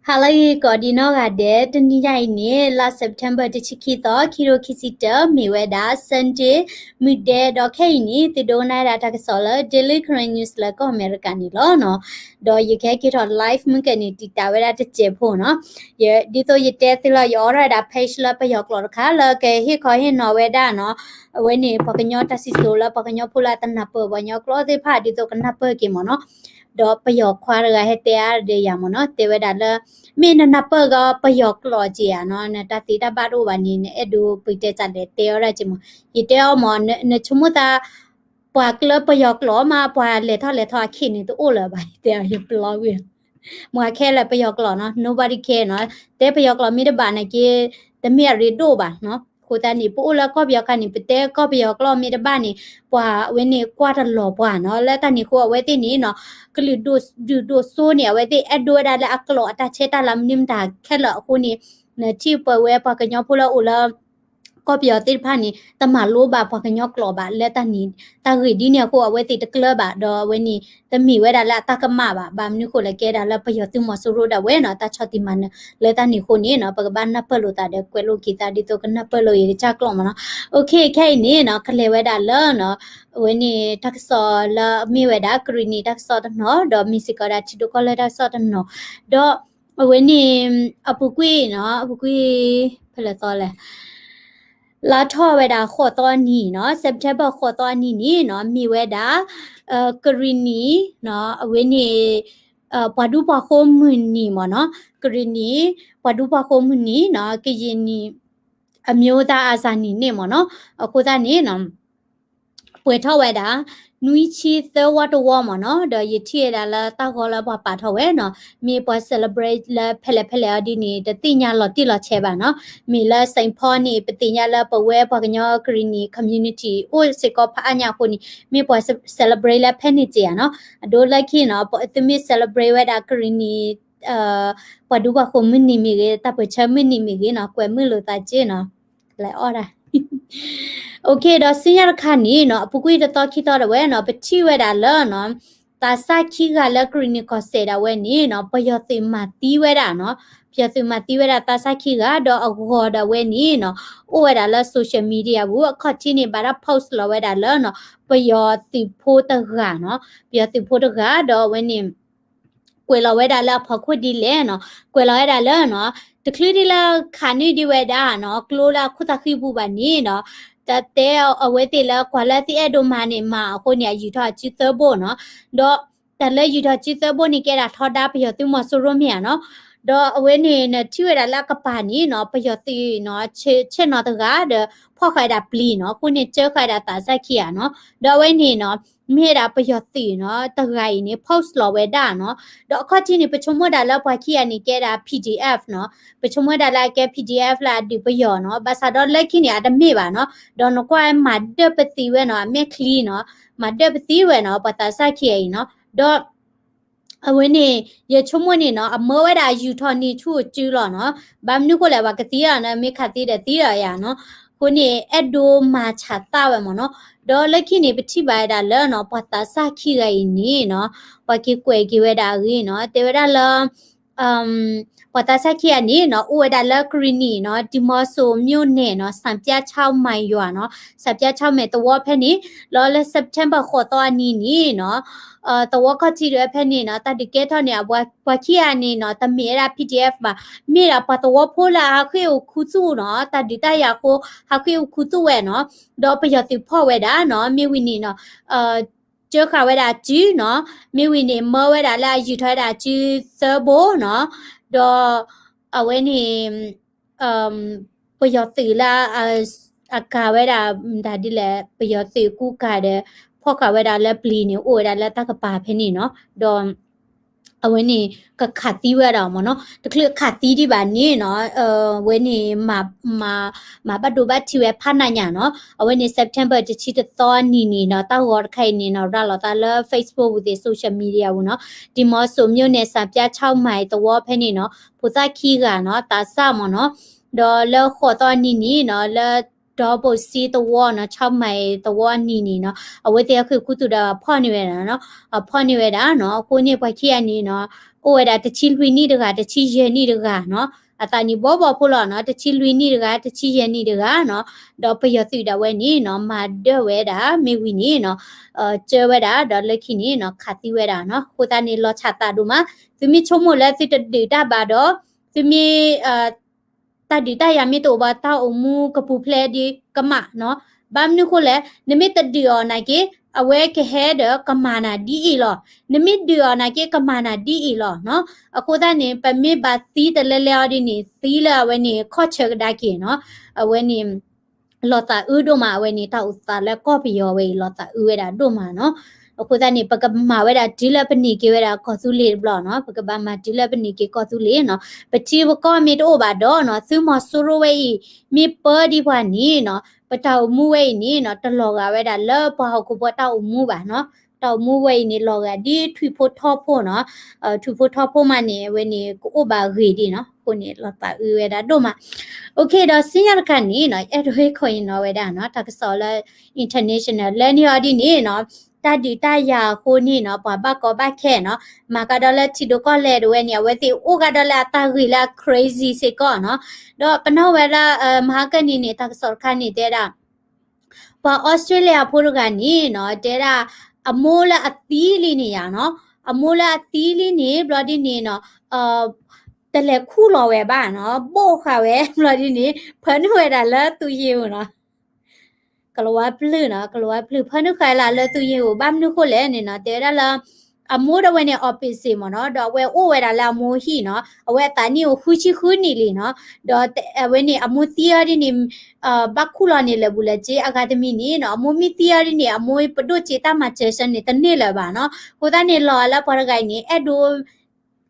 ဟါလၢအဂ့ၤကိးဒံးနီၢ်ဂၤဒဲး, တနံၤညါအံၤန့ၣ် လါ September တဆံခံသီ ခံကထိခံဆံတၢ မ့ၢ်ဝဲဒၣ် Sunday မုၢ်ဒဲး, ဒီးခဲအံၤန့ၣ် သုဒိကနၣ်ဝဲဒၣ်တၢ်ကစီၣ်လၢ Daily Karen News လၢကီၢ်အမဲရကၤန့ၣ်လီၤနီၤ. ဒီးယကဟဲက့ၤထီၣ် live မုၢ်ကဲန့ၣ် တံာ်တာ်ဝဲဒၣ်တစဲးဖိနီၤ. ယ ဒ်သိးယတဲသုလီၤ ယအိးထီၣ်ဝဲဒၣ် page လၢပယီၤကျိာ်တခါ လၢကဟ့ၣ်ခီဟ့ၣ်နီၤဝဲဒၣ်နီၤ, အဝဲန့ၣ် ပှၤကညီတၢ်စံၣ်စိၤလၢပှၤကညီဖိလၢအတနၢ်ပၢၢ်ပှၤကညီကျိာ်သ့ၣ်တဖၣ် ဒ်သိးကနၢ်ပၢၢ်က့ၤမ့ၢ်နီၤ. ဒီးပယီၤခွါတဂၤဟဲတဲအါဒီးယၤမ့ၢ်နီၤ, တဲဝဲဒၣ်လၢ မ့ၢ်နနၢ်ပၢၢ်က့ၤပယီၤကျိာ်က့ၤဧါနီၤ, နတၢ်သ့တၢ်ဘၣ်တအိၣ်ဘၣ်န့ၣ် နအဲၣ်ဒိးပတဲစးလဲၣ် တဲအီၤဒၣ်က့ၤမ့ၢ်. ယတဲအီၤမ့ၢ် နဆိကမိၣ်သး ပှၤကျၢပယီၤကျိာ်မး ပှၤလဲၤထီၣ်လဲၤထီၣ်အခံန့ၣ်တအိၣ်လၢၤဘၣ် ယတဲအီၤ ယပျီကွံာ် မ့ၢ်ခဲလၢာ်ပယီၤကျိာ်နီၤ nobody care နီၤ, တဲပယီၤကျိာ်မ့ၢ်တဘၣ်နာ်က့ တမ့ၢ်အရ့ဒိၣ်ဘၣ်နီၤ. အဃိသတးန့ၣ် ပအိၣ်လၢကီၢ်ပယီၤခါန့ၣ် ပတဲကီၢ်ပယီၤကျိာ်မ့ၢ်တဘၣ်န့ၣ် ပှၤအဝဲန့ၣ်ကွၢ်တလီၤပှၤနီၤ. လၢတၢ်န့ၣ်အဃိအဝဲသ့ၣ်န့ၣ်နီၤ ကလုာ်ဒူၣ်ဒိၣ်စိန့ၣ် အဝဲသ့ၣ်အဲၣ်ဒိးဝဲဒၣ်လၢအကျိာ်အတၢ်ဆဲးတၢ်လၤမနုၤမတၤခဲလၢာ်အဃိန့ၣ် နထံၣ်ပဝဲပှၤကညီဖိလၢအိၣ်လၢ ကီၢ်ပယီၤသ့ၣ်တဖၣ်န့ၣ် တမၤလိဘၣ်ပှၤကညီကျိာ်ဘၣ် လၢတၢ်န့ၣ် တၢ်ဂ့ၢ်ဒ်န့ၣ်အဃိ အဝဲသ့ၣ်တကျၢၤဘၣ် ဒီးအဝဲန့ၣ် တမ့ၢ်ဝဲဒၣ်လၢအတၢ်ကမၣ်ဘၣ်. ဘၣ်မနုၤဃိလဲၣ် ကဲဒၣ်လၢပယီၤသုးမီၤစိရိၤဒၣ်ဝဲနီၤ တၢ်ဆီၣ်တံၢ်မၤနၢၤ လၢတၢ်န့ၣ်အဃိန့ၣ်နီၤ ပကဘၣ်နၢ်ပၢၢ်လိာ်သးဒီးကွဲးလိာ်က့ၤသး ဒ်သိးကနၢ်ပၢၢ်လိာ်က့ၤကစၢ်ကျိာ်မ့ၢ်နီၤ. Okay ခဲအံၤန့ၣ်နီၤ ကလဲၤဝဲဒၣ်လၢနီၤ အဝဲန့ၣ်တၢ်ကစီၣ်လၢမ့ၢ်ဝဲဒၣ် ကရံၣ်နံၤတၢ်ကစီၣ်တနီၤ ဒီးမ့ၢ်စ့ၢ်ကီးဒၣ်ထံဒိၣ်ကီၢ်လဲၢ်တၢ်ကစီၣ်တနီၤ ဒီးအဝဲန့ၣ် အပူၤကွံာ်နီၤ အပူၤကွံာ် ဖဲလဲၣ်သီလဲၣ် လါထီၣ်ဝဲဒၣ်ဃိးသီအနံၤနီၤ September ဃိးသီအနံၤန့ၣ်နီၤ မ့ၢ်ဝဲဒၣ် ကရံၣ်နံၤနီၤ အဝဲန့ၣ် ပှၤဒူပှၤဃိၤမုၢ်နံၤမ့ၢ်နီၤ ကရံၣ်နံၤ ပှၤဒူပှၤဃိၤမုၢ်နံၤနီၤ ကရင်နီၤ အမျိုးသားအာဇာနည်နေ့ မ့ၢ်နီၤ အဃိသတးန့ၣ်နီၤ ပှဲၤထီၣ်ဝဲဒၣ် နွံဆံသၢဝီတဝီမ့ၢ်နီၤ ဒီးယထံၣ်ဝဲဒၣ်လၢတၢ်ဂီၤလၢပှၤပာ်ထီၣ်ဝဲနီၤ မ့ၢ်ပှၤ celebrate လၢဖဲလဲၣ်ဖဲလဲၣ်အီၤဒ်န့ၣ် တသ့ၣ်ညါလီၤတံၢ်လီၤဆဲးဘၣ်နီၤ မ့ၢ်လၢ Saint Paul န့ၣ် ပသ့ၣ်ညါလၢပဝဲပှၤကညီကရံၣ်နံၤ community အိၣ်စ့ၢ်ကီးဖးအါညါအဃိန့ၣ် မ့ၢ်ပှၤ celebrate လၢဖဲန့ၣ်က့ၤဧါနီၤ အဒိလၢခံနီၤ သုမ့ၢ် celebrate ဝဲဒၣ်ကရံၣ်နံၤ ပှၤဒူပှၤဃိၤမုၢ်နံၤမ့ၢ်ဂ့ၤ တၢ်ပၢၢ်ဆၢမုၢ်နံၤမ့ၢ်ဂ့ၤနီၤ ကွဲမုာ်လိာ်သးက့နီၤ လဲၤအီၣ်ဒၣ် Okay ဒီးဆူညါတခါန့ၣ်နီၤ အပူၤကွံာ်တသီခံသီဒၣ်ဝဲနီၤ ပထံၣ်ဝဲဒၣ်လၢနီၤ သးစၢ်ခံဂၤလၢကရံၣ်နံၤကီၢ်စဲၣ်ဒၣ်ဝဲန့ၣ်နီၤ ပယီၤသုးမၤသံဝဲဒၣ်နီၤ ပယီၤသုးမၤသံဝဲဒၣ်သးစၢ်ခံဂၤ ဒီးအဂီၤဒၣ်ဝဲန့ၣ်နီၤ အိၣ်ဝဲဒၣ်လၢ social media ပူၤ အခီၣ်ထံးန့ၣ် ဘၣ်တၢ် post လီၤဝဲဒၣ်လၢနီၤ ပယီၤသုးဖိတဂၤနီၤ ပယီၤသုးဖိတဂၤ ဒီးအဝဲန့ၣ် ကွဲးလီၤဝဲဒၣ်လၢအဖီခိၣ်ဒ်လဲၣ်နီၤ ကွဲးလီၤဝဲဒၣ်လၢနီၤ တချုးဒ်လၢခးန့ၢ်ဒံးဝဲဒၣ်နီၤ ကျိလၢအခိၣ်သးဃံပူၤဘၣ်န့ၣ်နီၤ တၢ်တဲအဝဲသ့ၣ်လၢကွၢ်လၢသုအဲၣ်ဒိးမၤန့ၣ်မၤအဃိန့ၣ် အယူၤထီၣ်အစုသၢဘိနီၤ ဒီးတၢ်လၢယူၤထီၣ်စုသၢဘိန့ၣ် ကဲဒၣ်ထီဒါပယီၤသုးမီၤစိရိၤမ့ၢ်ဧါနီၤ ဒီးအဝဲန့ၣ်နထံၣ်ဝဲဒၣ်လၢအကပၤန့ၣ်နီၤ ပယီၤသုးနီၤ ဆဲးနီၤတဂၤဒီး ဖီၣ်ဃာ်ဝဲဒၣ်ပျံၤနီၤ အဃိန့ၣ် ကၢဃာ်ဝဲဒၣ်သးစၢ်ခံဂၤနီၤ ဒီးအဝဲန့ၣ်နီၤ မ့ၢ်ဝဲဒၣ်ပယီၤသုးနီၤ တဂၤအံၤန့ၣ် post လီၤဝဲဒၣ်နီၤ ဒီးအခီၣ်ထံးန့ၣ် ပဆိကမိၣ်ဒၣ်လၢပှၤခံဂၤန့ၣ် ကဲဒၣ် P D F နီၤ ပဆိကမိၣ်ဒၣ်လၢအကဲ P D F လၢအဒုးပယီၤနီၤ ဘၣ်ဆၣ်ဒီးလၢခံန့ၣ် အတမ့ၢ်ဘၣ်နီၤ ဒီးနကွၢ်မၤဒၢၣ်ပသံဝဲနီၤ အမဲာ်ချံနီၤ မၤဒၢၣ်ပသံဝဲနီၤ ပှၤသးစၢ်ခံဂၤအံၤနီၤ ဒီး အဝဲန့ၣ် ယဆိကမိၣ်န့ၣ်နီၤ အမၢဝဲဒၣ်အယူၤထီၣ်န့ၢ်ဆူၣ်အစုလီၤနီၤ ဘၣ်မနုၤဃိလဲၣ် ပှၤကသံအီၤနီၤ မ့ၢ်ခးသံဒီးသံဒီးယၤနီၤ အဃိန့ၣ် အဲၣ်ဒိးမၤဆးသးဝဲမ့ၢ်နီၤ ဒီးလၢခံန့ၣ် ပထံၣ်ဘၣ်ဝဲဒၣ်လၢနီၤ ပှၤသးစၢ်ခံဂၤအံၤန့ၣ်နီၤ ပှၤက့ၤကွဲးက့ၤဝဲဒၣ်အဂ့ၢ်နီၤ တဲဝဲဒၣ်လၢ ပှၤသးစၢ်ခံဂၤန့ၣ်နီၤ အိၣ်ဝဲဒၣ်လၢကရံၣ်နံၤနီၤ ဒီမော့ဆိုမြို့နယ်နီၤ စံပြခြောက်မိုင်ယွၤနီၤ စံပြခြောက်မိုင်သဝီဖဲန့ၣ် လီၤလၢ September ဃိးသီအနံၤန့ၣ်နီၤ သဝီခီၣ်ထံးဒၣ်ဝဲဖဲန့ၣ်နီၤ တၢ်ဒုးကဲထီၣ်န့ၣ် ပှၤခံဂၤန့ၣ်နီၤ တမ့ၢ်ဝဲဒၣ် P D F ဘၣ် မ့ၢ်ဒၣ်ပှၤသဝီဖိလၢဟးဃ့ၢ်အိၣ်ခူသူၣ်နီၤ တၢ်ဒုးတၢ်ယၤအဃိ ဟးဃ့ၢ်အိၣ်ခူသူၣ်ဝဲနီၤ ဒီးပယီၤသုးဖီၣ်ဝဲဒၣ်နီၤ မ့ၢ်ဝံၤန့ၣ်နီၤ ကၢဃာ်ဝဲဒၣ်အစုနီၤ မ့ၢ်ဝံၤန့ၣ် မၢဝဲဒၣ်လၢအယူၤထီၣ်ဝဲဒၣ်အစုသၢဘိနီၤ ဒီးအဝဲန့ၣ် ပယီၤသုးလၢ အကၤဝဲဒၣ် မတၤဒ်လဲၣ် ပယီၤသုးကူကၤဒီး ဖီၣ်ဃာ်ဝဲဒၣ်လၢပျံၤန့ၣ် အိၣ်ဝဲဒၣ်လၢတၢ်ကပၤဖဲန့ၣ်နီၤ ဒီး အဝဲန့ၣ် ကခးသံဝဲဒၣ်မ့ၢ်နီၤ တချုးခးသံဒံးဘၣ်န့ၣ်နီၤ အဝဲန့ၣ် မၤဘၣ်ဒိဘၣ်ထံးဝဲဖးနးညါနီၤ အဝဲန့ၣ် September တဆံတသီနံၤန့ၣ်နီၤ တၢ်ဂီၤတခါအံၤန့ၣ်နီၤ ရၤလီၤသးလၢ Facebook ပူၤသ့ၣ် social media ပူၤနီၤ ဒီမော့ဆိုမြို့နယ် စံပြခြောက်မိုင်သဝီဖဲန့ၣ်နီၤ ဖိသၣ်ခံဂၤနီၤ သးစၢ်မ့ၢ်နီၤ ဒီးလၢဃိးသီနံၤန့ၣ်နီၤ လၢ ဒီဘိၣ်စ့သဝီနီၤ ခြောက်မိုင်သဝီအနံၤန့ၣ်နီၤ အဝဲသ့ၣ်ဟဲဃ့ၢ်ခူသူၣ်ဒီးဖီၣ်န့ၢ်ဝဲဒၣ်နီၤ ဖီၣ်န့ၢ်ဝဲဒၣ်နီၤ အဃိန့ၣ်ပှၤခံဂၤန့ၣ်နီၤ အိၣ်ဝဲဒၣ်တဆံလွံၢ်နံၣ်တဂၤ တဆံယဲၢ်နံၣ်တဂၤနီၤ, အသးနံၣ်ဘီဘီဖိလီၤနီၤ, တဆံလွံၢ်နံၣ်တဂၤ တဆံယဲၢ်နံၣ်တဂၤနီၤ, ဒီးပယီၤသုးဒၣ်ဝဲန့ၣ်နီၤ မၤဒၢၣ်ဝဲဒၣ်မ့ၢ်ဝံၤန့ၣ်နီၤ, ကၢဝဲဒၣ် ဒီးလၢခံန့ၣ်နီၤ ခးသံဝဲဒၣ်နီၤ, အဃိသတးန့ၣ် လီၤဆၣ်သးဒိၣ်မး, သုမ့ၢ်ဆိကမိၣ်လၢသုတဒုးတၢ်ဘၣ်ဒီး သုမ့ၢ် တၢ်ဒုးတၢ်ယၤမ့ၢ်တအိၣ်ဘၣ် တၢ်အိၣ်မူကပူၤဖျဲးဒံးကမၣ်နီၤ, ဘၣ်မနုၤဃိလဲၣ်, နမ့ၢ်တဒုးအီၤနာ်က့ အဝဲကဟဲဒီးကမၤနၤဒ်အံၤလီၤ, နမ့ၢ်ဒုးအီၤနာ်က့ ကမၤနၤဒ်အံၤလီၤနီၤ, အဃိသတးန့ၣ် ပမ့ၢ်ဘၣ်သံတလဲလဲအီၤဒ်န့ၣ် သံလၢအဝဲန့ၣ် ခီၣ်ဆၢကဒါက့ၤနီၤ, အဝဲန့ၣ် လီၤသးအုးဒိၣ်မး အဝဲန့ၣ် တၢ်အိၣ်သးလၢကီၢ်ပယီၤဝဲအံၤ လီၤသးအုးဝဲဒၣ်ဒိၣ်မးနီၤ, အဃိသတးန့ၣ် ပကမၤဝဲဒၣ်တုၤလၢပန့ၢ်က့ၤဝဲဒၣ်ကီၢ်သူလ့ၤတဘျီနီၤ, ပကဘၣ်မၤတုၤလၢပန့ၢ်က့ၤကီၢ်သူလ့ၤနီၤ, ပထံပကီၢ်မ့ၢ်တအိၣ်ဘၣ်ဒီးနီၤ သုးမီၤစိရိၤဝဲအံၤ မ့ၢ်ပၢဒံးပှၤန့ၣ်နီၤ ပတၢ်အိၣ်မူဝဲအံၤန့ၣ်နီၤ တလီၤဂာ်ဝဲဒၣ်လၢပှၤဟီၣ်ခိၣ်ဖိတၢ်အိၣ်မူဘၣ်နီၤ, တၢ်အိၣ်မူဝဲအံၤန့ၣ် လီၤဂာ်ဒ်ထွံၣ်ဖိထိၣ်ဖိနီၤ, ထွံၣ်ဖိထိၣ်ဖိမးန့ၣ် အဝဲန့ၣ် ကအိၣ်ဘၣ်ဂ့ၤဒံးနီၤ, အဃိန့ၣ် လီၤသးအုးဝဲဒၣ်ဒိၣ်မး OK ဒီးစံၣ်ညီၣ်တခါန့ၣ်နီၤ အဲၣ်ဒိးဟ့ၣ်ခီဟ့ၣ်နီၤဝဲဒၣ်နီၤ တၢ်ကစီၣ်လၢ international လၢန့ၣ်အီၤဒ်န့ၣ်နီၤ, တၢ်ဒုးတၢ်ယၤအဃိန့ၣ်နီၤ ပှၤဘၣ်ကီဘၣ်ခဲနီၤ, မၤကဒီးလၢထံဒိၣ်ကီၢ်လဲၢ်တဝဲန့ၣ် အဝဲသ့ၣ်အိၣ်ကဒီးလၢအတၢ်ဂ့ၢ်လၢအ crazy စ့ၢ်ကီးနီၤ, ဒီးပနၢ်ဝဲလၢ မဟါကၢန့ၣ်န့ၣ် တၢ်ကစီၣ်တခါန့ၣ် တဲဒၣ် ပှၤအီစထြ့လယါဖိတဂၤန့ၣ်နီၤ တဲဒၣ် အမိၢ်လၢအသံလံန့ၣ်ယါနီၤ, အမိၢ်လၢအသံလံန့ၣ် ဘျီဒ်န့ၣ်နီၤ, တလဲၤခူၣ်လီၤဝဲဘၣ်နီၤ, ဘိၣ်ဃာ်ဝဲ ဘျီဒ်န့ၣ် ဖၢနုာ်ဝဲဒၣ်လၢသူၣ်ယ့ၢ်ဧိၤနီၤ, ကလၤဝါပျုၢ်နီၤ, ကလၤဝါပျုၢ် ဖၢနုာ်ဃာ်ဝဲဒၣ်လၢသူၣ်ယ့ၢ်ဧိၤ ဘၣ်မနုၤဃိလဲၣ်န့ၣ်နီၤ, တဲဝဲဒၣ်လၢ အမိၢ်ဒီးဝဲန့ၣ် opposite မ့ၢ်နီၤ, ဒီးအဝဲအိၣ်ဝဲဒၣ်လၢအမိၢ်ဟံၣ်နီၤ, အဝဲအသးနံၣ်အိၣ်ဃုဆံဃုနံၣ်လံနီၤ, ဒီးအဝဲန့ၣ် အမိၢ်သံအီၤဒ်န့ၣ် ဘၣ်ခူၣ်လီၤန့ၣ်လၢာ်ဘူးလၢာ်စ့ အဂၤတမံၤန့ၣ်နီၤ, အမိၢ်မ့ၢ်သံအီၤဒ်န့ၣ် အမိၢ်ပဒိၣ်စ့တၢ်မၤစၢၤဆၢန့ၣ် တန့ၢ်လၢၤဘၣ်နီၤ, အဃိသတးန့ၣ် လီၤလၢပှၤတဂၤအံၤန့ၣ် အဲၣ်ဒိး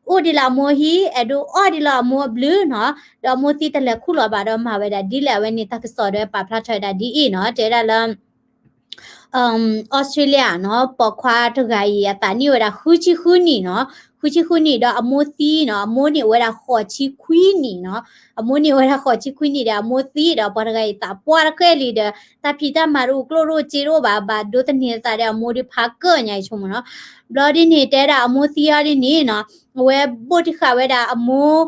အိၣ်ဒ်လၢအမိၢ်ဟံၣ် အဲၣ်ဒိးအီၣ်ဒ်လၢအမိၢ်အဘျုးနီၤ, ဒီးအမိၢ်သံတလဲၤခူၣ်လီၤဘၣ်ဒီးမၤဝဲဒၣ်ဒ်လဲၣ် အဝဲန့ၣ် တၢ်ကစီၣ်ဒီးပာ်ဖျါထီၣ်ဝဲဒၣ်ဒ်အံၤနီၤ, တဲဝဲဒၣ်လၢ အီစထြ့လယါနီၤ, ပိာ်ခွါတဂၤအံၤ အသးနံၣ်အိၣ်ဝဲဒၣ်ဃုဆံဃုနံၣ်နီၤ, ဃုဆံဃုနံၣ်ဒီးအမိၢ်သံနီၤ, အမိၢ်န့ၣ်အိၣ်ဝဲဒၣ်ဃိးဆံခွံနံၣ်နီၤ, အမိၢ်န့ၣ်အိၣ်ဝဲဒၣ်ဃိးဆံခွံနံၣ်ဒီးအမိၢ်သံဒီး ပှၤတဂၤအံၤသးပှၢ်တဃဲလံဒီး တၢ်ဖံးတၢ်မၤတအိၣ်ကျိၣ်တအိၣ်စ့တအိၣ်ဘၣ်, ဘၣ်ဒိသန့ၤသးဒီးအမိၢ်ဒုးဖးကၢၣ်ညါအံၤဆိကမိၣ်နီၤ, ဘျီဒ်န့ၣ် တဲဒၣ်အမိၢ်သံအီၤဒ်န့ၣ်နီၤ, အဝဲဘိၣ်တံၢ်ဃာ်ဝဲဒၣ်အမိၢ်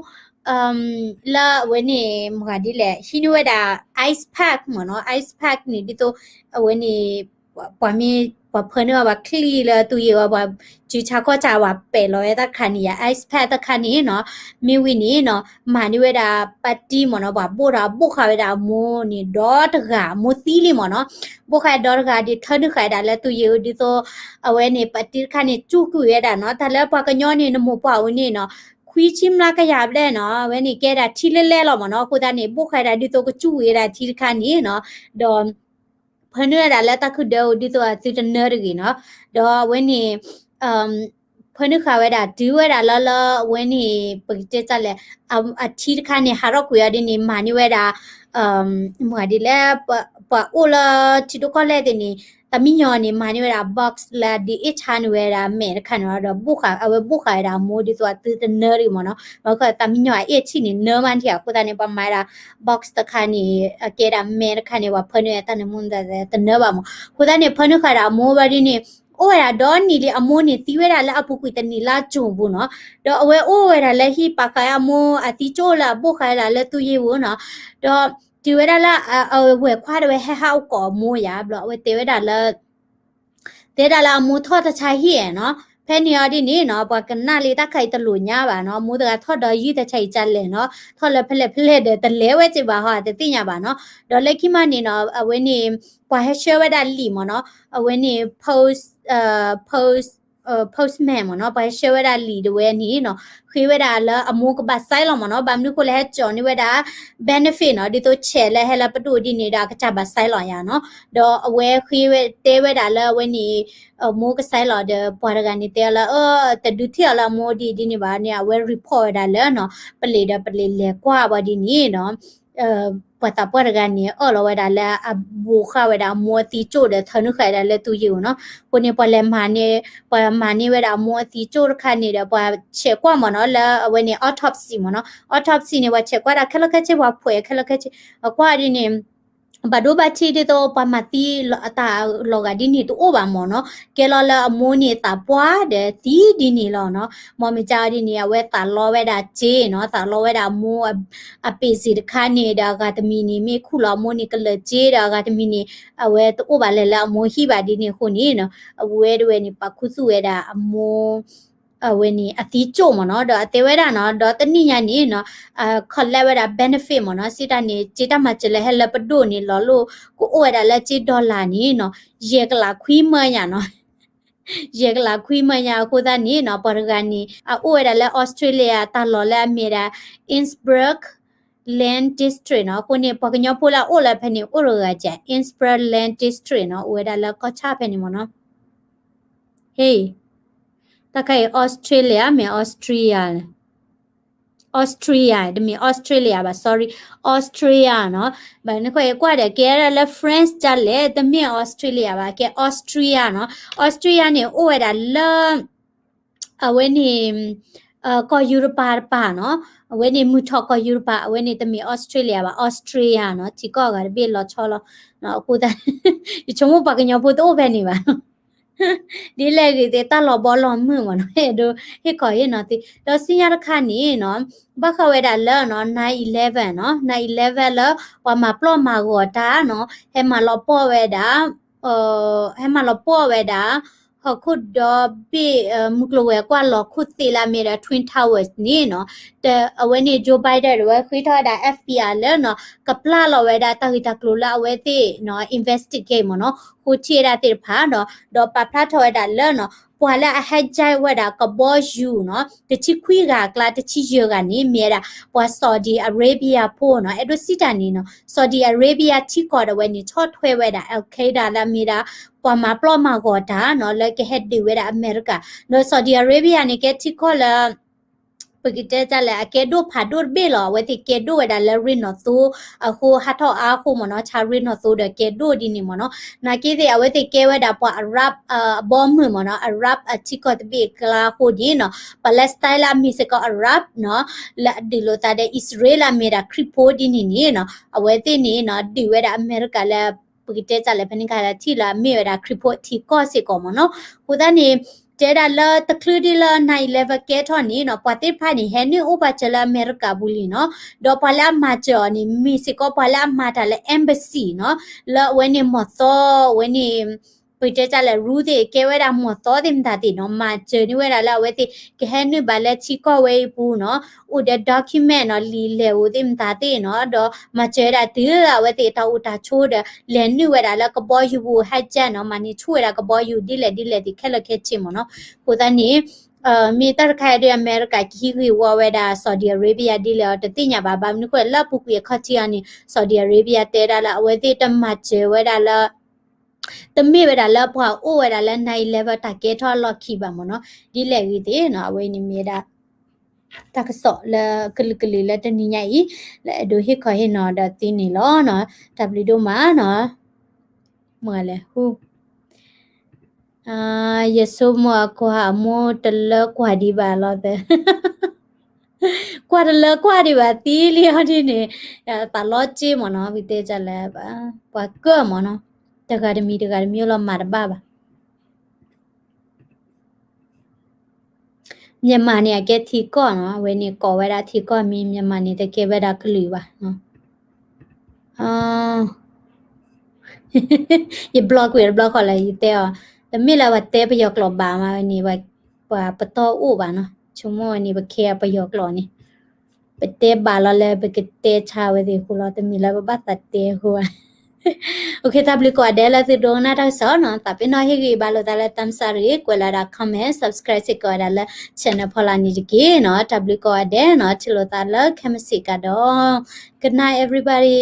လၢအဝဲန့ၣ် မတၤဒ်လဲၣ် ဟံးန့ၢ်ဝဲဒၣ် ice pack မ့ၢ်နီၤ, ice pack န့ၣ် ဒ်သိး အဝဲန့ၣ် ပှၤမ့ၢ် ပှၤဖၢနုာ်အီၤ ပှၤချံလၢသူၣ်ယ့ၢ်အီၤ ပှၤစုဆါခီၣ်ဆါ ပှၤပဲာ်လီၤဝဲတၢ်တခါန့ၣ်ယါ ice pack တခါန့ၣ်နီၤ, မ့ၢ်ဝံၤန့ၣ်နီၤ မၤန့ၢ်ဝဲဒၣ် ပတံၢ်မ့ၢ်နီၤ, ပှၤဘိၣ်ဒီး ဘိၣ်ဃာ်ဝဲဒၣ်အမိၢ်န့ၣ် ဒီတဂၤ အမိၢ်သံလံမ့ၢ်နီၤ, ဘိၣ်ဃာ်ဒီတဂၤဒီး ထၢနုာ်ဃာ်ဝဲဒၣ်လၢသူၣ်ယ့ၢ်အီၤ ဒ်သိး အဝဲန့ၣ် ပတံၢ်တခါန့ၣ် စူၢ်ကွံာ်ဝဲဒၣ်နီၤ, တၢ်လၢပှၤကညီန့ၣ် နမိၢ်ပှၢ်အိၣ်န့ၣ်နီၤ ခွံဆံမျးကယၤဘျဲၣ်နီၤ, အဝဲန့ၣ်ကဲဒၣ်ထံလၢလဲၢ်လီၤမ့ၢ်နီၤ, အဃိသတးန့ၣ် ဘိၣ်ဃာ်ဝဲဒၣ်ဒ်သိးကစူၢ်ကွံာ်ဝဲဒၣ်ထံတခါန့ၣ်နီၤ, ဒီး ဖၢနုာ်ဝဲဒၣ်လၢတၢ်ခုၣ်ဒၢအီၤ ဒ်သိးအသုတနၢတဂ့ၤနီၤ, ဒီးအဝဲန့ၣ် ဖၢနုာ်ဃာ်ဝဲဒၣ် တုၤဝဲဒၣ်လၢလၢအဝဲန့ၣ် ပကတဲတၢ်လဲၣ် အထံတခါန့ၣ် ဟးထီၣ်ကွံာ်အီၤဒ်န့ၣ် မၤန့ၢ်ဝဲဒၣ် မတၤဒ်လဲၣ် ပှၤအိၣ်လၢထံဒိၣ်ကီၢ်လဲၢ်သ့ၣ်န့ၣ် တၢ်မံညီၤန့ၣ် မၤန့ၢ်ဝဲဒၣ် box လၢဒ်အ့ၣ်ဆါန့ၢ်ဝဲဒၣ်မဲာ်တခါန့ၣ်လီၤ, ဒီးဘိၣ်ဃာ် အဝဲဘိၣ်ဃာ်ဝဲဒၣ်အမိၢ်ဒ်သိးအသုတနၢတဂ့ၤမ့ၢ်နီၤ, ဘၣ်ဃးတၢ်မံညီၤအအ့ၣ်ထံၣ်န့ၣ် နၢမးထံၣ်အဃိသတးန့ၣ် ပှၤမၤဝဲဒၣ် box တခါန့ၣ် အကဲဒၣ်မဲာ်တခါန့ၣ် ပှၤဖၢနုာ်ဝဲတၢ်နၢမူ တနၢဘၣ်မ့ၢ်, အဃိသတးန့ၣ် ဖၢနုာ်ဃာ်ဒၣ်အမိၢ်ဘၣ်ဒ်န့ၣ် အိၣ်ဝဲဒၣ်ဒီနံၣ်လံ အမိၢ်န့ၣ်သံဝဲဒၣ်လၢအပူၤကွံာ်တနံၣ်လါကၠိပူၤနီၤ, ဒီးအဝဲအိၣ်ဝဲဒၣ်လၢဟံၣ်ပာ်ဃာ်အမိၢ်အသံကၠိၣ်လၢအဘိၣ်ဃာ်ဝဲဒၣ်လၢသူၣ်ယ့ၢ်ပူၤနီၤ, ဒီးတုၤဝဲဒၣ်လၢ အဝဲခွါတဝဲဟဲဟးအိၣ်ကိးအမိၢ်ယါဘျီ အဝဲတဲဝဲဒၣ်လၢ တဲဒၣ်လၢအမိၢ်ထီၣ်တၢ်ဆါဟံၣ်နီၤ, ဖဲန့ၣ်အီၤဒ်န့ၣ်နီၤ ပှၤကနၣ်လံတၢ်ခါအံၤတလိၣ်ညါဘၣ်နီၤ, အမိၢ်တဂၤထီၣ်ဒီးယုၢ်တၢ်ဆါအံၤကလဲၣ်နီၤ, ထီၣ်လၢဖဲလဲၣ်ဖဲလဲၣ်ဒီးတလဲၤဝဲစ့ၢ်ဘၣ်ဟီ တသ့ၣ်ညါဘၣ်နီၤ, ဒီးလၢခံမးန့ၣ်နီၤ အဝဲန့ၣ် ပှၤဟဲဆှၢဝဲဒၣ်လံာ်မ့ၢ်နီၤ, အဝဲန့ၣ် post, post, postman မ့ၢ်နီၤ, ပှၤဟဲဆှၢဝဲဒၣ်လံာ်တဝဲန့ၣ်နီၤ, ဃ့ဝဲဒၣ်လၢအမိၢ်ကဘၣ် sign လီၤမ့ၢ်နီၤ, ဘၣ်မနုၤဃိလဲၣ် ဟဲကၠီၤန့ၢ်ဝဲဒၣ် benefit နီၤ, ဒ်သိးဆဲးလၢဟဲလၢပဒိၣ်ဒ်န့ၣ်ဒီး အကစၢ်ဘၣ် sign လီၤယါနီၤ, ဒီးအဝဲဃ့ဝဲတဲဝဲဒၣ်လၢအဝဲန့ၣ် အမိၢ်က sign လီၤဒီး ပှၤတဂၤန့ၣ်တဲအီၤလၢ အၢ တဒုးထံၣ်အီၤလၢအမိၢ်ဒ်ဒ်န့ၣ်ဘၣ်န့ၣ် အဝဲ report ဝဲဒၣ်လၢနီၤ ပလံးဒီးပလံးလဲၤကွၢ်ဝဲဒ်န့ၣ်နီၤ ပှၤသးပှၢ်တဂၤန့ၣ် အၢၣ်လီၤဝဲဒၣ်လၢအဘိးဃာ်ဝဲဒၣ်အမိၢ်အသံကၠိၣ်ဒီး ထၢနုာ်ဃာ်ဝဲဒၣ်လၢသူၣ်ယ့ၢ်ဧိၤနီၤ, အဃိန့ၣ် ပှၤလဲၤမၤန့ၢ် ပှၤမၤန့ၢ်ဝဲဒၣ်အမိၢ်အသံကၠိၣ်တခါန့ၣ်ဒီး ပှၤဆဲးကွၢ်မ့ၢ်နီၤ လၢအဝဲန့ၣ် autopsy မ့ၢ်နီၤ, autopsy န့ၣ် ပှၤဆဲးကွၢ်ဒၣ်ခဲလၢာ်ခဲဆ့ ပှၤဖှဲးခဲလၢာ်ခဲဆ့ အကွၢ်ဒ်န့ၣ် ဘၣ်ဒိဘၣ်ထံးဒ်သိးပှၤမၤသံအတၢ်လီၤဂာ်ဒ်န့ၣ်တအိၣ်ဘၣ်မ့ၢ်နီၤ, ကဲလီၤလၢအမိၢ်န့ၣ်သးပှၢ်ဒီးသံဒ်န့ၣ်လီၤနီၤ. မ်မ့ၢ်ကဒ်န့ၣ် အဝဲသးလီဝဲဒၣ်စ့နီၤ, သးလီဝဲဒၣ်အမိၢ်အပ့ၢ်စ့ၣ်တခါန့ၣ်ဒီး အဂၤတမံၤန့ၣ် မ့ၢ်ခူၣ်လီၤအမိၢ်န့ၣ်ကလၢာ်စ့ဒီး အဂၤတမံၤန့ၣ် အဝဲတအိၣ်ဘၣ်လၢၤလၢအမိၢ်ဟံၣ်ဘၣ်ဒ်န့ၣ်အဃိန့ၣ်နီၤ, အဝဲတဝဲန့ၣ် ပာ်ခူသူၣ်ဝဲဒၣ်အမိၢ် အဝဲန့ၣ်အသံကၠိၣ်မ့ၢ်နီၤ, ဒီးအတဲဝဲဒၣ်နီၤ, ဒီးတနံၣ်ညါန့ၣ်နီၤ အ collect ဝဲဒၣ် benefit မ့ၢ်နီၤ, စံးတၢ်န့ၣ် စ့တၢ်မၤစၢၤလၢဟဲလၢပဒိၣ်န့ၣ် လီၤလိၣ်ကအိၣ်ဝဲဒၣ်လၢစ့ dollar န့ၣ်နီၤ ယဲၢ်ကလးခွံမၢညါနီၤ, ယဲၢ်ကလးခွံမၢညါအဃိသတးန့ၣ်နီၤ ပှၤတဂၤန့ၣ် အအိၣ်ဝဲဒၣ်လၢ Australia တၢ်လီၢ်လၢအမ့ၢ်ဒၣ် Innsbruck Land District နီၤ, အဃိန့ၣ် ပှၤကညီဖိလၢအအိၣ်လၢဖဲန့ၣ် အိၣ်တဂၤကဲ Innsbruck Land District နီၤ, အိၣ်ဝဲဒၣ်လၢကီၢ်ဆၣ်ဖဲန့ၣ်မ့ၢ်နီၤ. ဟ့ၣ်, တၢ်ခါအံၤ Australia မ့ၢ် Austria လဲၣ်, Austria တမ့ၢ် Australia ဘၣ် sorry, Austria နီၤ, ဘၣ်န့ၣ်ကွၢ်အံၤကွၢ်ဒီး ကဲဒၣ်လၢ France ဒ်လဲၣ်, တမ့ၢ် Australia ဘၣ်, ကဲ Austria နီၤ, Austria န့ၣ် အိၣ်ဝဲဒၣ်လၢ အဝဲန့ၣ် ကီၢ်ယူရပၤတပၤနီၤ, အဝဲန့ၣ်မုၢ်ထီၣ်ကီၢ်ယူရပၤ, အဝဲန့ၣ်တမ့ၢ် Australia ဘၣ် Austria နီၤ, ထံကီၢ်အဂၤတဘ့ၣ်လီၤဆီလီၤ, အဃိသတး ယဆိကမိၣ်ပှၤကညီဖိတအိၣ်ဖဲန့ၣ်ဘၣ် ဒ်လဲၣ်ဂ့ၤသ့ၣ် တၢ်လီၤဘီလီၤမုၢ်မ့ၢ်နီၤ, အဲၣ်ဒိးဟ့ၣ်ခီဟ့ၣ်နီၤသ့, ဒီးဆူညါတခါန့ၣ်နီၤ, ဘၣ်ဃးဝဲဒၣ်လၢနီၤ nine eleven နီၤ, nine eleven လၢ ပှၤမၤပျီၢ်မၤဂီၤတၢ်နီၤ, ဟဲမၤလီၤပှီၢ်ဝဲဒၣ် ဟဲမၤလီၤပှီၢ်ဝဲဒၣ် ဟီၣ်ခိၣ်ဒီဘ့ၣ် မုၢ်ကျိၤဝဲၤကွာ်လီၤခိၣ်သ့ၣ်လၢအမ့ၢ်ဒၣ် Twin Towers န့ၣ်နီၤ, အဝဲန့ၣ် Joe Biden ဒီးဝဲဃ့ထီၣ်ဝဲဒၣ် FBI လၢနီၤ ကပျၢ်လီၤဝဲဒၣ်တၢ်ဂ့ၢ်တၢ်ကျိၤလၢအဝဲသ့ၣ်နီၤ investigate မ့ၢ်နီၤ, ဃိထံၣ်ဝဲဒၣ်သ့ၣ်တဖၣ်ဒီး ဒီးပာ်ဖျါထီၣ်ဝဲဒၣ်လၢနီၤ ပှၤလၢအ hijack ဝဲဒၣ်ကဘီယူၤနီၤ တဆံခွံဂၤအကျါ တဆံယဲၢ်ဂၤန့ၣ် မ့ၢ်ဝဲဒၣ် ပှၤ Saudi Arabia ဖိနီၤ, အဲၣ်ဒိးစံးတၢ်န့ၣ်နီၤ Saudi Arabia ထံကီၢ်ဒီးဝဲန့ၣ် ဆီၣ်ထွဲဝဲဒၣ် Al Qaeda လၢအမ့ၢ်ဒၣ် ပှၤမၤပျီၢ်မၤဂီၤတၢ်နီၤ လၢကဟဲဒုးဝဲဒၣ်အမဲရကၤ, ဒီး Saudi Arabia န့ၣ် ကဲထံကီၢ်လၢ ပကတဲတၢ်လဲၣ် အကဲဒိၣ်ဖးဒိၣ်တဘ့ၣ်လီၤ, အဝဲသ့ၣ်ကဲဒိၣ်ဝဲဒၣ်လၢရ့ၣ်နီၣ်သိအဃိ ဟးထီၣ်အါအဃိမ့ၢ်နီၤ, ဆါရ့ၣ်နီၣ်သိဒီးကဲဒိၣ်ဒ်န့ၣ်မ့ၢ်နီၤ, နာ်က့သ့ၣ် အဝဲသ့ၣ်ကဲဝဲဒၣ်ပှၤ Arab အဘီမုၢ်မ့ၢ်နီၤ, Arab အထံကီၢ်တဘ့ၣ်အကျါအဃိန့ၣ်နီၤ, Palestine လၢအမ့ၢ်စ့ၢ်ကီး Arab နီၤ, လၢအဒုးလိာ်သးဒီး အံၣ်စရ့လးလၢအမ့ၢ်ဒၣ်ခရံာ်ဖိဒ်န့ၣ်န့ၣ်နီၤ, အဝဲသ့ၣ်န့ၣ်နီၤ ဒုးဝဲဒၣ်အမဲရကၤလၢ ပကတဲတၢ်လဲၣ် ဖဲန့ၣ်ခါလၢထံၣ်လၢအမ့ၢ်ဝဲဒၣ်ခရံာ်ဖိထံကီၢ်စ့ၢ်ကီးမ့ၢ်နီၤ, အဃိသတးန့ၣ် တဲဒၣ်လၢတချုးဒ်လၢ nine eleven ကဲထီၣ်န့ၣ်နီၤ ပှၤသ့ၣ်တဖၣ်န့ၣ် ဟဲနုာ်အိၣ်ပာ်စၢၤလၢအမဲရကၤပူၤလံနီၤ, ဒီးပှၤလၢအမၤစၢၤအီၤန့ၣ် မ့ၢ်စ့ၢ်ကီးပှၤလၢအမၤတၢ်လၢ embassy နီၤ, လၢအဝဲန့ၣ်မီၢ်သီ အဝဲန့ၣ် ပကတဲတၢ်လဲၣ် Ruth ကဲဝဲဒၣ်မီၢ်သီသ့ၣ်မတၤသ့ၣ်နီၤ, မၤစၢၤန့ၢ်ဝဲဒၣ်လၢအဝဲသ့ၣ် ကဟဲနုာ်ဘၣ်လၢထံကီၢ်ဝဲအံၤပူၤနီၤ, အိၣ်ဒီး document နီၤ လံာ်လဲၢ်ဧိၤသ့ၣ်မတၤသ့ၣ်နီၤ, ဒီးမၤစၢၤဝဲဒၣ်တုၤလၢအဝဲသ့ၣ်တၢ်အိၣ်တၢ်ဆိးဒီး လဲၤနုာ်ဝဲဒၣ်လၢကဘီယူၤပူၤ hijack နီၤ, မၤန့ၢ်ဆူၣ်ဝဲဒၣ်ကဘီယူၤဒ်လဲၣ်ဒ်လဲၣ်သ့ၣ်ခဲလၢာ်ခဲဆ့မ့ၢ်နီၤ, အဃိသတးန့ၣ် မ့ၢ်တၢ်တခါအံၤဒီး အမဲရကၤကဟံးဂ့ၢ်ဝီဝဲဒၣ် Saudi Arabia ဒ်လဲၣ်အီၤ တသ့ၣ်ညါဘၣ်, ဘၣ်မနုၤအဃိလၢအပူၤကွံာ်အခီၣ်ထံးအီၤန့ၣ် Saudi Arabia တဲဒၣ်လၢအဝဲသ့ၣ်တမၤစၢၤဝဲဒၣ်လၢ တမ့ၢ်ဝဲဒၣ်လၢပှၤအိၣ်ဝဲဒၣ်လၢ nine eleven တၢ်ကဲထီၣ်အလီၢ်ခံဘၣ်မ့ၢ်နီၤ, ဒ်လဲၣ်ဂ့ၤသ့ၣ်နီၤ, အဝဲန့ၣ်မ့ၢ်ဝဲဒၣ် တၢ်ကစီၣ်လၢကလုာ်ကလုာ်လၢတနံၤညါအံၤ လၢအဲၣ်ဒိးဟ့ၣ်ခီဟ့ၣ်နီၤဒီးသုန့ၣ်လီၤနီၤ, တၢ်ဘျုးဒိၣ်မးနီၤ, မ့ၢ်လဲၣ်ဟူ ယဆိကမိၣ်အကွၢ်အမိၢ်တလၢကွၢ်ဒံးဘၣ်လီၤသၢ ကွၢ်တလၢကွၢ်ဒံးဘၣ်သံလံအီၤဒ်န့ၣ်, သးလီက့မ့ၢ်နီၤ, ပတဲတၢ်လၢ ပှၤကၢၢ်မ့ၢ်နီၤ, တဂၤတမံၤတဂၤတမံၤလီၤမၤတဘၣ်ဘၣ်. မြန်မာန့ၣ် အကဲထံကီၢ်နီၤ, အဝဲန့ၣ်ကိးဝဲဒၣ်ထံကီၢ်မ့ၢ် မြန်မာန့ၣ် တကဲဝဲဒၣ်ကလုာ်ဘၣ်. ယ block ကွံာ်တဘျီဃီလၢယတဲအီၤ, တမ့ၢ်လၢပှၤတဲပယီၤကျိာ်ဘၣ်မးဝဲန့ၣ်, ပှၤပတီၢ်အိၣ်ဘၣ်နီၤ, ဆိကမိၣ်ဝဲန့ၣ် ပခဲပယီၤကျိာ်န့ၣ်, ပတဲဘၣ်လီၤလၢပကတဲဆါဝဲသ့ၣ်အဃိလီၤ, တမ့ၢ်လၢပဘၣ်သးတဲအဃိဘၣ်. တၢ်ဘျုးကိးဂၤဒဲးလၢသုဒိကနၣ်တၢ်ကစီၣ်နီၤ, သးပ့ၤနီၣ်ဟ့ၣ်ဂံၢ်ဘါလိာ်သးလၢ thumbs up တဂ့ၤ, ကွဲးလီၤဒၣ် comment, subscribe စ့ၢ်ကီးဝဲဒၣ်လၢ channel ဖီလာ်န့ၣ်တက့ၢ်နီၤ. တၢ်ဘျုးကိးဂၤဒဲးနီၤ, ထံၣ်လိာ်သးလၢခဲမုၢ်ဆ့ၣ်ကဒီး, good night everybody.